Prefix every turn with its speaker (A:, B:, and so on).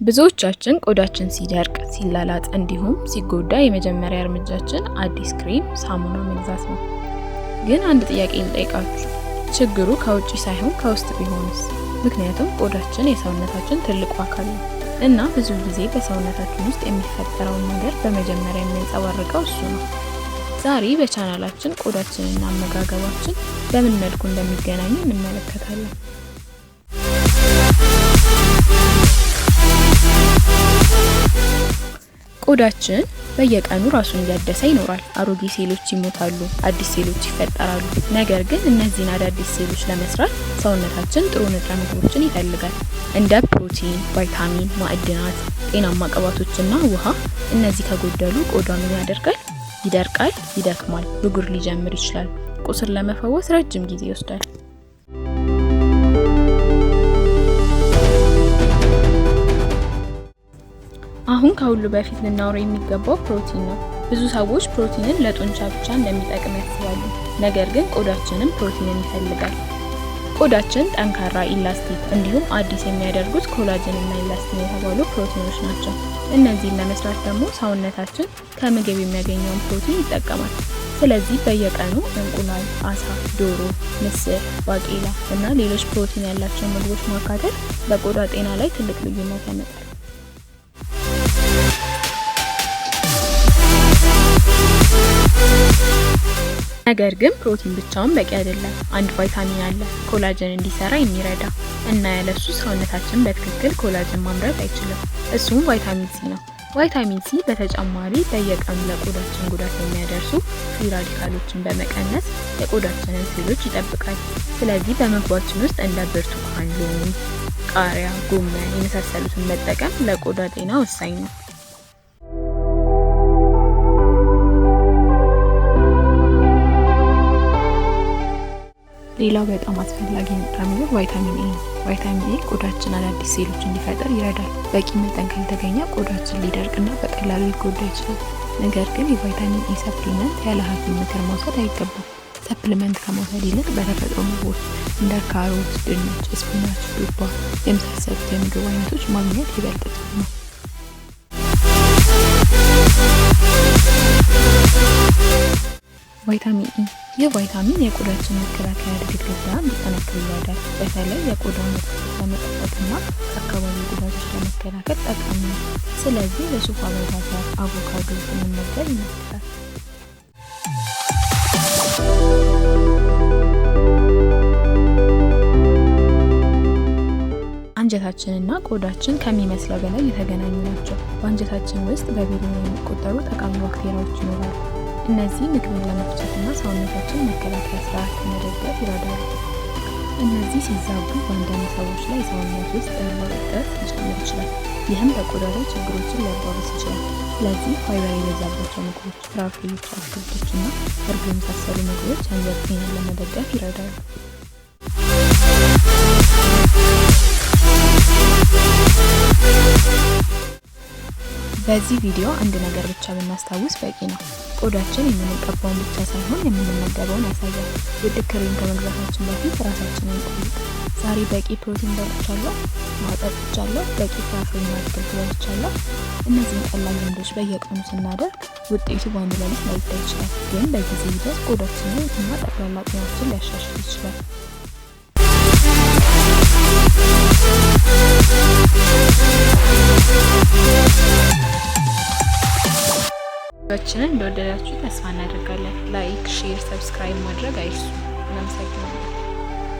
A: ብዙዎቻችን ቆዳችን ሲደርቅ፣ ሲላላጥ እንዲሁም ሲጎዳ የመጀመሪያ እርምጃችን አዲስ ክሬም፣ ሳሙና መግዛት ነው። ግን አንድ ጥያቄ ልጠይቃችሁ። ችግሩ ከውጪ ሳይሆን ከውስጥ ቢሆንስ? ምክንያቱም ቆዳችን የሰውነታችን ትልቁ አካል ነው እና ብዙ ጊዜ በሰውነታችን ውስጥ የሚፈጠረውን ነገር በመጀመሪያ የሚያንጸባርቀው እሱ ነው። ዛሬ በቻናላችን ቆዳችንና አመጋገባችን በምን መልኩ እንደሚገናኙ እንመለከታለን። ቆዳችን በየቀኑ ራሱን እያደሰ ይኖራል። አሮጌ ሴሎች ይሞታሉ፣ አዲስ ሴሎች ይፈጠራሉ። ነገር ግን እነዚህን አዳዲስ ሴሎች ለመስራት ሰውነታችን ጥሩ ንጥረ ምግቦችን ይፈልጋል። እንደ ፕሮቲን፣ ቫይታሚን፣ ማዕድናት፣ ጤናማ ቅባቶችና ውሃ። እነዚህ ከጎደሉ ቆዳ ምን ያደርጋል? ይደርቃል፣ ይደክማል፣ ብጉር ሊጀምር ይችላል። ቁስል ለመፈወስ ረጅም ጊዜ ይወስዳል። አሁን ከሁሉ በፊት ልናወራ የሚገባው ፕሮቲን ነው። ብዙ ሰዎች ፕሮቲንን ለጡንቻ ብቻ እንደሚጠቅም ያስባሉ። ነገር ግን ቆዳችንም ፕሮቲንን ይፈልጋል። ቆዳችን ጠንካራ፣ elastic እንዲሁም አዲስ የሚያደርጉት collagen እና elastin የተባሉ ፕሮቲኖች ናቸው። እነዚህን ለመስራት ደግሞ ሰውነታችን ከምግብ የሚያገኘውን ፕሮቲን ይጠቀማል። ስለዚህ በየቀኑ እንቁላል፣ አሳ፣ ዶሮ፣ ምስር፣ ባቄላ እና ሌሎች ፕሮቲን ያላቸውን ምግቦች ማካተት በቆዳ ጤና ላይ ትልቅ ልዩነት ያመጣል። ነገር ግን ፕሮቲን ብቻውን በቂ አይደለም። አንድ ቫይታሚን አለ collagen እንዲሰራ የሚረዳ እና ያለሱ ሰውነታችን በትክክል collagen ማምረት አይችልም። እሱም ቫይታሚን ሲ ነው። ቫይታሚን ሲ በተጨማሪ በየቀኑ ለቆዳችን ጉዳት የሚያደርሱ free radical ኦችን በመቀነስ የቆዳችንን ሴሎች ይጠብቃል። ስለዚህ በምግባችን ውስጥ እንደ ብርቱካን፣ ሎሚ፣ ቃሪያ፣ ጎመን የመሳሰሉትን መጠቀም ለቆዳ ጤና ወሳኝ ነው። ሌላው በጣም አስፈላጊ ንጥረ ምግብ ቫይታሚን ኤ ነው። ቫይታሚን ኤ ቆዳችን አዳዲስ ሴሎች እንዲፈጥር ይረዳል። በቂ መጠን ካልተገኘ ቆዳችን ሊደርቅና በቀላሉ ሊጎዳ ይችላል። ነገር ግን የቫይታሚን ኤ supplement ያለ ሐኪም ምክር መውሰድ አይገባም። Supplement ከመውሰድ ይልቅ በተፈጥሮ ምግቦች እንደ ካሮት፣ ድንች፣ spinach፣ ዱባ የመሳሰሉት የምግብ አይነቶች ማግኘት ይበልጥ ጥሩ ነው። ቫይታሚን ኢ። ይህ ቫይታሚን የቆዳችን መከላከያ ግድግዳ እንዲጠነክር ይረዳል። በተለይ የቆዳውን እርጥበት ለመጠበቅና ከአካባቢ ጉዳቶች ለመከላከል ጠቃሚ ነው። ስለዚህ በሱፍ አበጋገር፣ አቮካዶ ብንመገብ ይመከራል። አንጀታችንና ቆዳችን ከሚመስለው በላይ የተገናኙ ናቸው። በአንጀታችን ውስጥ በቢሊዮን የሚቆጠሩ ጠቃሚ ባክቴሪያዎች ይኖራሉ። እነዚህ ምግብን ለመፍጨትና ሰውነታችን መከላከያ ስርዓት ለመደገፍ ይረዳሉ። እነዚህ ሲዛቡ በአንዳንድ ሰዎች ላይ ሰውነት ውስጥ ያለው እብጠት ሊጨምር ይችላል። ይህም በቆዳ ላይ ችግሮችን ሊያባብስ ይችላል። ስለዚህ ፋይበር የበዛባቸው ምግቦች፣ ፍራፍሬዎች፣ አትክልቶችና እርጎ የመሳሰሉ ምግቦች የአንጀት ጤናን ለመደገፍ ይረዳሉ። በዚህ ቪዲዮ አንድ ነገር ብቻ ብናስታውስ በቂ ነው። ቆዳችን የምንቀባውን ብቻ ሳይሆን የምንመገበውን ያሳያል። ውድ ክሬም ከመግዛታችን በፊት ራሳችንን እንጠይቅ። ዛሬ በቂ ፕሮቲን በልቻለሁ? ውሃ ጠጥቻለሁ? በቂ ፍራፍሬና አትክልት በልቻለሁ? እነዚህን ቀላል ልምዶች በየቀኑ ስናደርግ ውጤቱ በአንድ ሌሊት ላይታይ ይችላል፣ ግን በጊዜ ሂደት ቆዳችንን እና ጠቅላላ ጤናችን ሊያሻሽል ይችላል። ቪዲዮአችንን እንደወደዳችሁ ተስፋ እናደርጋለን። Like፣ share፣ subscribe ማድረግ አይርሱ። እናመሰግናለን።